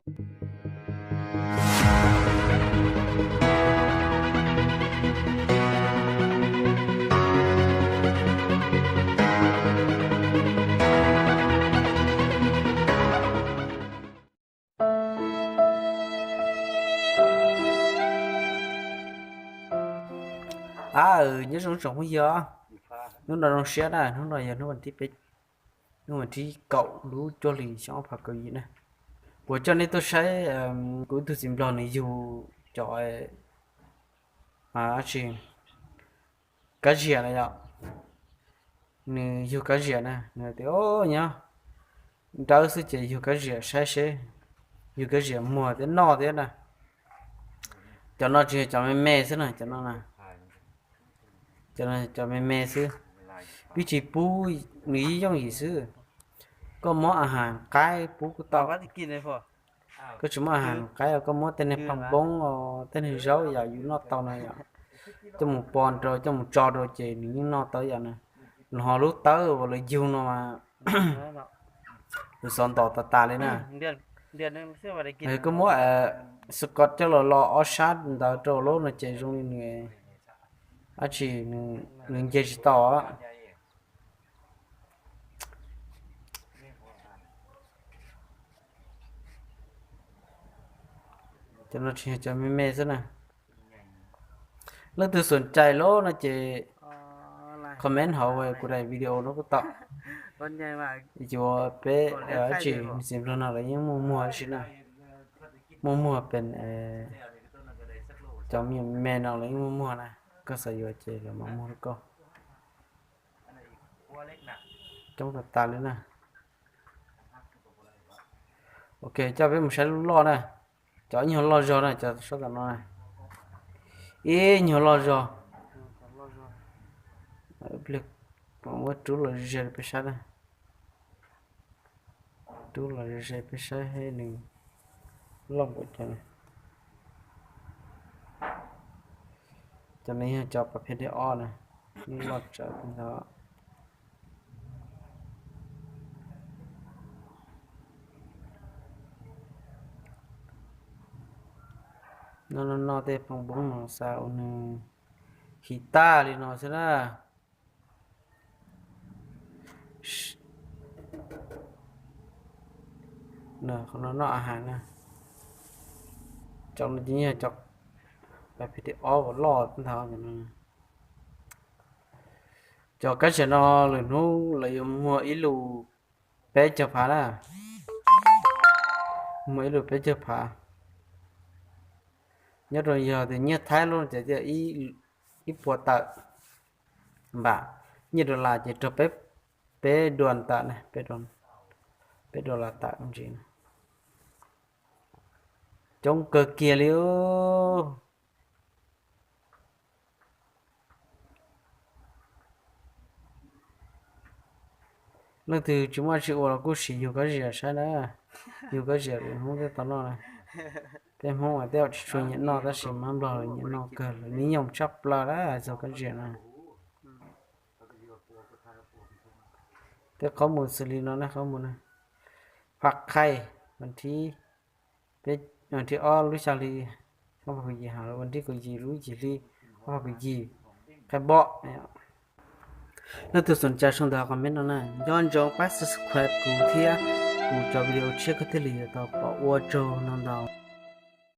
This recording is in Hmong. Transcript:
Av, nyob zoo tsoom phooj ywg, hnub no zoo siab na, hnub no yog hnub vas thib peb, hnub vas thib kaum lub cuaj hlis xyoo ob phav kaum yim na. Kuv coj nej tuaj saib kuv ib tug txiv Nplog nws yug cov, a, tsis, kab ziam na yom. Nws yug kab ziam na, nws tias o, nyob nrawb xwb ces yug kab ziam saib seb, yug kab ziam muag thiab noj thiab na. Cov no tsis yog cov me me xwb na, cov no na, cov me me xwb, pib tsis pub, nws yeej yooj yim xwb. Koj muab a has qaib pub kuj tau, koj tsis muab a has qaib, koj muab tej niag phaj npoob, tej niag zaub yom, yus noj tau na yom, coj mus pos rau, coj mus tso rau ces nws yeej noj tau yom na. Los ho lub tawb uas lawv yug no mas lawv xov ntos tas tas li na. Koj muab xwb kos coj los lo ob sab ntawd rau lub no ces zoo li nws, dab tsi, nws nce tsis tau. Cov no tsis yog cov me me xwb na. Leej twg xom cai lawm no ces comment hauv kuv daim video no kuj tau. Yuav peb, tsis, nws txiv Nplog no lawv yeej muaj muag tab sis na, muaj muag pes, cov me me no lawv yeej muaj muag na. Koj xav yuav ces lawv mam muag rau koj. Coob tas tas li na. Ok, coj peb mus saib lub loj na. Cov ib nyuag loj zog na, cov sab tom no na, ib nyuag loj zog. Pliag muab rub los ze peb saib na. Rub los ze peb saib nws loj npaum cas. Cov no yog cov pas phej dej ob na, loj tsawv ntag. No no no tej phooj poob no xav ua nws his tag li no xwb na. Qhov no noj a has na. Cov no ces yog cov pas phej dej ob uas loj ntag. Cov kab ziam no lwm hnub lawv yuav muag ib lus peb caug phav na. Muag ib lus peb caug phav. Nyob rau yog tias nyiaj Thaib lub no ces thiaj ib puas tawm npam, nyiaj dollar ces raug peb, peb dollar tawm na, peb dollar tawm ntsis. Coob kawg kiag li. Leej twg tsis muaj dab tsi ua los kuj sim yug kab ziam saib na. Yug kab ziam lwm hnub thiaj tau noj na. Peb Hmoob mas tej zaum tsis tshua nyiam noj tab sis mab Nplog lawv nyiam noj kawg, lawv nyob zoo tshaj plaws na txog kab ziam na. Tej qhob mus xws li no na, qhob mus na. Phav Qhaij, vas thib, vas thib ob lub xya hli ob phav kaum yim, hos vas thib kaum yim lub yim hli ob phav kaum yim, Qhaij Npom. Leej twg xom cai sau ntawv comment no na. Nco ntsoov pab subscribe kuv thiab kuv cov video tshiab koj thiaj li yuav tau pom. Ua tsaug ntau ntau.